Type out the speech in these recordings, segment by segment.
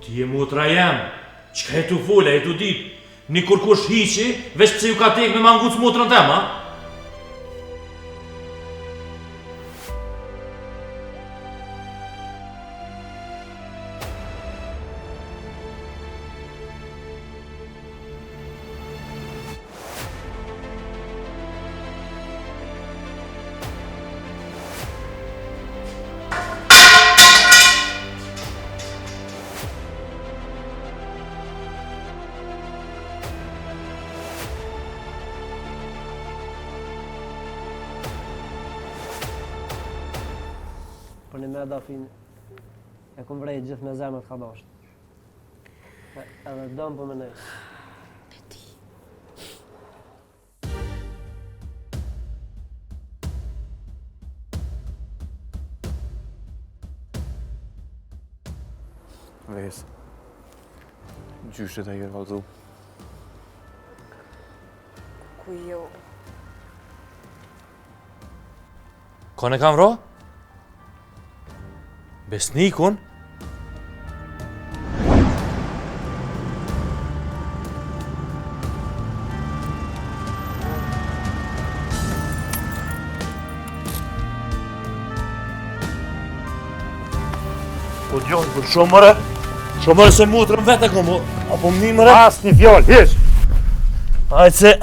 Ti je motra jem, çka je tu fol, a je tu dit? Një kurkush hiqi, veç pse ju ka tek me ma nguc motrën tem, a? Për një me Dafin, e kom vrejt gjithë me zemër të ka dashtë. Edhe dëmë për me nej. E ti. Ves. Gjyshët e ke kallzu. Ku jo? Kon e kam vra? Besnikun? Po djonë, po shumë mëre, shumë mëre se motrën vetë e kom, apo më një mëre? As një fjallë, hiç! Hajtë se,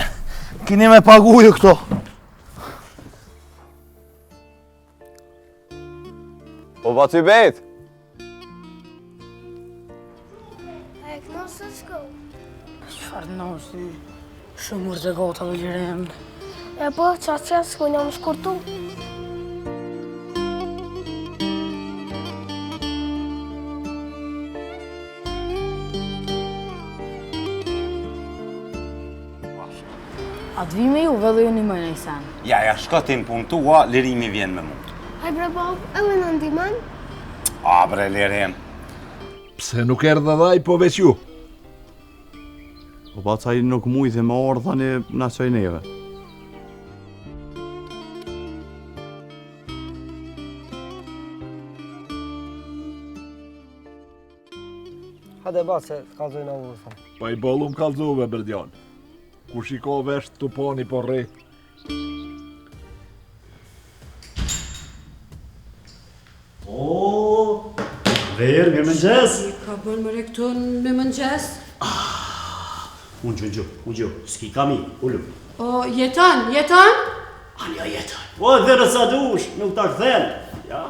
kini me pagu ju këto. Po ba ty bejt? A e këno së shko? Çfarë nosi? Shumë urë të gota dhe lirim. E po, qa që s'ku jam shkurtu? A të vi me ju, dhe ju një më në sen? Ja, ja, shko ti në punë tua, lirimi vjen me mu. Haj bre babë, edhe në ndihmon? A bre, lirim. Pse nuk erdhe dhe ai, po veç ju? Po baca ai nuk mujti me ardhë, tani na çoi neve. Hajde ba se të kallzoj në urë, thonë. Pa i bollum kallzove, Bërdion. Kush i ka vesh të pani po rri? O, verë, mirë mëngjes. Ka bërë më këtu në mëngjes? Ah, unë gju, gju, unë gju, s'ki kami, ulu. O, jeton, jeton? Anja jeton. O, verë sa dush, nuk ta kthen. Ja,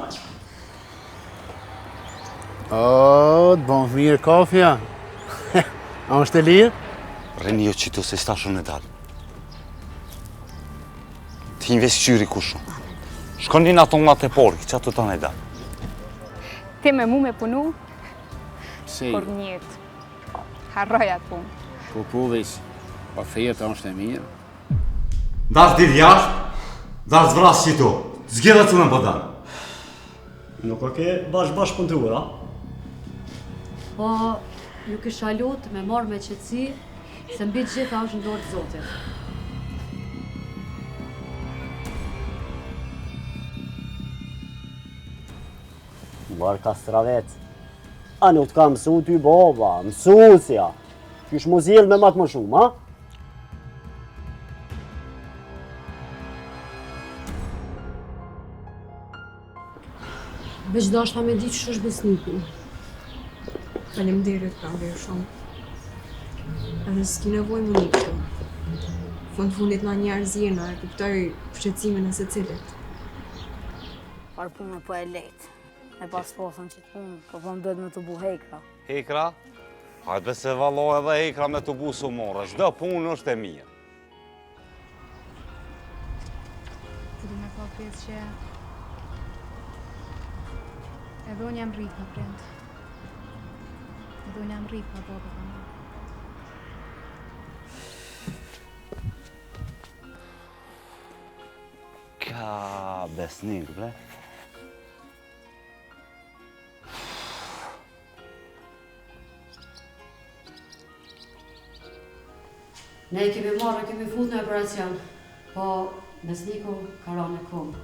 O, të bon mirë kafja. A është e lirë? Rrini jo qitu se s'tash unë e dalë. Ti një vesë qyri kushu. Shkon një në ato nga të porki, që ato të në dalë. Ti me mu me punu, Pse kur njetë. Harroj atë punë. Po po veç, oferta është e mirë. Dash dil jashtë, dash vras qitu. Zgjedha cilën po dan. Nuk o ke bash bash punëtor, a? Po, ju kisha lutë me marrë me qetësi, se mbi të gjitha është në dorë të Zotit. Mor kastravec. A nuk të ka mësu ty baba, mësusja. Qysh m'u sjell me ma të moshum, a? Veç dashta me di qysh është Besniku. Faleminderit Pranverë shumë. Edhe s'ki nevojë me u ni kështu. Fund fundit na njerëz jena, e kuptoj shqetësimin e secilit. Par punë po e lehtë. Me pas pasën qit punë, po po më duhet me të bu hekra. Hekra? Hajde se vallo edhe hekra me të bu su more, çdo punë është e mirë. Po du me pa pjesë që edhe unë jam rrit pa prind. Edhe unë jam rrit pa babë pa mamë. Ka besnik, bre. Ne e kemi marrë, e kemi fut në operacion, po Besniku ka ra në komë.